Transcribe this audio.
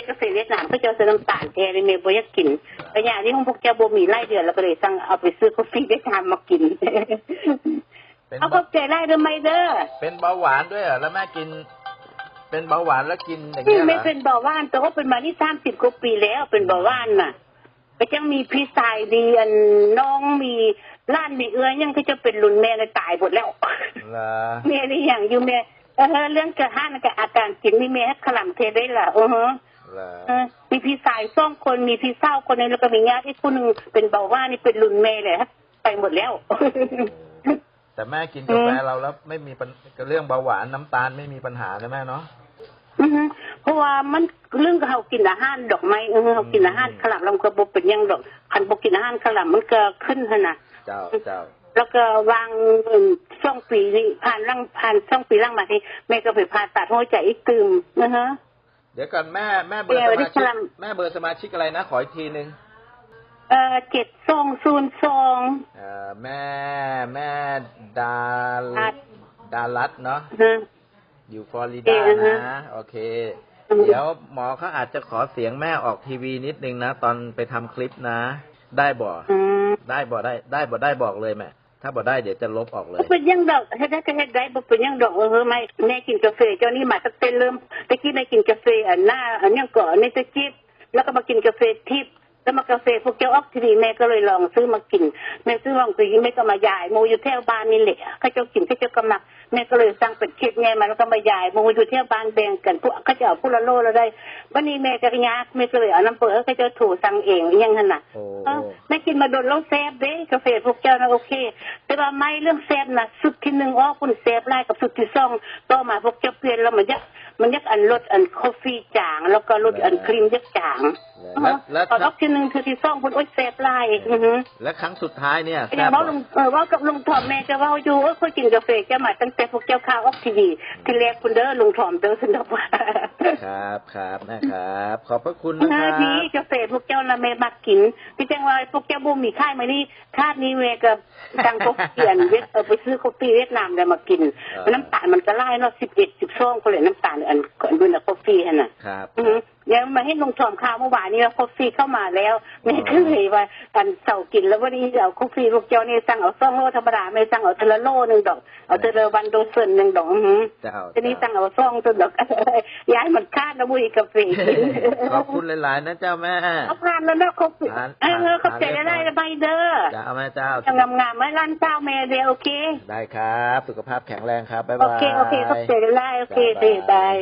ກາເຟຫວຽດນາມເຂົາເຈົ້າໃສ່ນ້ຳຕານແທ້ເລີຍ ແມ່ບໍ່ຢາກກິນ. ໄລຍະນີ້ຂອງພວກເຈົ້າບໍ່ມີຫຼາຍເດືອນ ແລ້ວກໍເລີຍສັ່ງເອົາໄປຊື້ກາເຟຫວຽດນາມມາກິນ. ເປັນ ເອົາ ຂອບໃຈຫຼາຍເດີ ໄມເດີ. ເປັນເບົາຫວານດ້ວຍເຫລອ? ແລ້ວແມ່ກິນ ເປັນເບົາຫວານແລ້ວກິນຢ່າງນີ້ເຫລອ? ແມ່ເປັນເບົາຫວານ ແຕ່ວ່າເປັນມານີ້ສາມສິບກວ່າປີແລ້ວ ເປັນເບົາຫວານນະ. ກໍຍັງມີພີ່ຊາຍດີ ອັນນ້ອງ ມີຫຼານ ມີເອື້ອຍຫຍັງ ເຂົາເຈົ້າເປັນລຸ້ນແມ່ນະ ຕາຍໝົດແລ້ວ. ແມ່ນີ້ຫຍັງຢູ່ແມ່ ເອີ ເລື່ອງການອາຫານ ການກິນນີ້ແມ່ຄະລຳແທ້ເດ້ລະ. ເອີ ມີພີ່ຊາຍສອງຄົນ ມີພີ່ສາວຄົນໜຶ່ງ ແລ້ວກໍມີຍາດອີກຜູ້ໜຶ່ງເປັນເບົາຫວານ ນີ້ເປັນລຸ້ນແມ່ແຫຼະ ໄປໝົດແລ້ວ. ແຕ່ແມ່ກິນກາແຟ ອືມ ເຮົາແລ້ວໄມ່ມີບັນ ເລື່ອງເບົາຫວານ ນ້ຳຕານໄມ່ມີບັນຫານະແມ່ເນາະ. ອືຮຶ ເພາະວ່າມັນ ເລື່ອງເຮົາກິນອາຫານດອກໄມ້ ເອີ ເຮົາກິນອາຫານ ອືມ ຄະລຳ ແລ້ວມັນກໍບໍ່ເປັນຫຍັງດອກ. ຄັນບໍ່ກິນອາຫານຄະລຳ ມັນກໍຂຶ້ນຫັ້ນນະ. ເຈົ້າ ເຈົ້າ. ແລ້ວກໍຫວ່າງ ເອີ ສອງປີນີ້ ຜ່ານຫຼັງ ຜ່ານສອງປີຫຼັງມານີ້ ແມ່ກໍໄປຜ່າຕັດຫົວໃຈອີກຕື່ມ. ອືຮຶ. ດຽວກ່ອນ ແມ່ ແມ່ເບີສະມາຊິກ ແມ່ເບີສະມາຊິກອະໄລນະ? ຂໍອີກທີໜຶ່ງ. ເອີ ເຈັດສອງສູນສອງ. ເອີ ແມ່ ແມ່ດາ ດາ ດາລັດເນາະ. ອືຮຶ ຢູ່ຟລໍຣິດານະ. ໂອເຄ. ອືຮຶ ດຽວໝໍເຂົາອາດຈະຂໍສຽງແມ່ອອກທີວີນິດໜຶ່ງນະ ຕອນໄປທຳຄລິບນະ ໄດ້ບໍ່? ອືມ ໄດ້ບໍ່? ໄດ້ ໄດ້ບໍ່? ໄດ້ບອກເລີຍແມ່. ຖ້າບໍ່ໄດ້ ດຽວຈະລົບອອກເລີຍ. ບໍ່ເປັນຫຍັງດອກ ເຮັດໄດ້ກໍເຮັດໄດ້ ບໍ່ເປັນຫຍັງດອກ. ເອີ ແມ່ ແມ່ກິນກາເຟເຈົ້ານີ້ມາຕັ້ງແຕ່ເລີ່ມ ແຕ່ກີ້ແມ່ກິນກາເຟອັນໜ້າ ອັນຫຍັງເກາະ ເນສເຕຈິບ ແລ້ວກໍມາກິນກາເຟທິບ ແລ້ວມາກາເຟພວກເຈົ້າອອກທີວີ ແມ່ກໍເລີຍລອງຊື້ມາກິນ. ແມ່ຊື້ລອງຊື້ ແມ່ກໍມາຢາຍໝູ່ຢູ່ແຖວບ້ານນີ້ແຫຼະ ເຂົາເຈົ້າກິນ ເຂົາເຈົ້າກໍມັກ. ແມ່ກໍເລີຍສັ່ງເປັນເຂດໃຫຍ່ມາ ແລ້ວກໍມາຢາຍໝູ່ຢູ່ແຖວບ້ານແບ່ງກັນ ພວກເຂົາເຈົ້າເອົາຜູ້ລະໂລລະໄດ້. ບັດນີ້ແມ່ກໍຍາກ ແມ່ກໍເລີຍເອົານຳເພິ່ນ ເຂົາເຈົ້າໂທສັ່ງເອງອີ່ຫຍັງຫັ້ນນະ. ໂອ້ ເອີ ໂອ້ ແມ່ກິນມາດົນແລ້ວແຊບເດ້ ກາເຟພວກເຈົ້ານະ ໂອເຄ. ແຕ່ວ່າໄມ້ເລື່ອງແຊບນະ ຊຸດທີໜຶ່ງອອກພຸ້ນແຊບຫຼາຍ ກັບຊຸດທີສອງ ຕໍ່ມາພວກເຈົ້າປ່ຽນແລ້ວ ມັນຢາກ ມັນຢາກອັນລົດອັນຄອຟຟີຈາງ ແລ້ວກໍລົດອັນຄຣີມຢາກຈາງ. ແລ້ວ ແລ້ວ ຕອນອອກທີໜຶ່ງ ເທື່ອທີສອງພຸ້ນ ໂອ້ຍ ແຊບຫຼາຍ. ເອີ ແລ້ວຄັ້ງສຸດທ້າຍເນ່ຍ ເອີ ເວົ້າກັບລຸງທອມ ແມ່ຈະເວົ້າຢູ່ ໂອ້ຍ ຂ້ອຍກິນກາເຟເຈົ້າມາຕັ້ງແຕ່ພວກເຈົ້າຂ່າວອອກທີວີທີແລກພຸ້ນເດີ ລຸງທອມເດີ ຊັ້ນດອກວ່າ. ຄັບ ຄັບ ແມ່ຄັບ ຂອບພະຄຸນນະຄັບ. ກາເຟພວກເຈົ້ານະ ແມ່ມັກກິນ ຄືຈັ່ງວ່າພວກເຈົ້າບໍ່ມີຂາຍມື້ນີ້ ຄາດນີ້ແມ່ກໍສັ່ງກາເຟຫວຽດ ເອີ ໄປຊື້ກາເຟຫວຽດນາມແລ້ວມາກິນ. ເອີ ນ້ຳຕານມັນກໍຫຼາຍເນາະ ສິບເອັດ ສິບສອງພຸ້ນແຫຼະ ນ້ຳຕານອັນ ອັນ ອັນ ອັນກາເຟຫັ້ນນະ. ຄັບ ແລ້ວມາເຫັນລຸງທອມຂ່າວມື້ວານນີ້ວ່າກາເຟເຂົ້າມາແລ້ວ ແມ່ກໍເລີຍວ່າ ອັນ ເຊົາກິນແລ້ວ ວັນນີ້ເອົາກາເຟພວກເຈົ້ານີ້ ສັ່ງເອົາສອງໂລທຳມະດາ ແມ່ສັ່ງເອົາເທື່ອລະໂລໜຶ່ງດອກ ເອົາເທື່ອລະວັນໂດເຊີນໜຶ່ງດອກ. ອືຮຶ ເຈົ້າ ທີນີ້ສັ່ງເອົາສອງຕົວດອກ ຢ້ານມັນຂາດແລ້ວບໍ່ມີກາເຟກິນ. ຂອບຄຸນຫຼາຍໆນະເຈົ້າແມ່. ເອົາ ຜ່ານແລ້ວເນາະ ຂອບ ເອີ ຂອບໃຈຫຼາຍໆ ໄປເດີ ເຈົ້າແມ່ເຈົ້າ. ງາມໆ ໃຫ້ຫຼານສາວແມ່ເດີ ໂອເຄ ໄດ້ຄັບ ສຸຂະພາບແຂງແຮງຄັບ ບາຍບາຍ. ໂອເຄ ໂອເຄ ຂອບໃຈຫຼາຍໆ ໂອເຄ ບາຍບາຍ.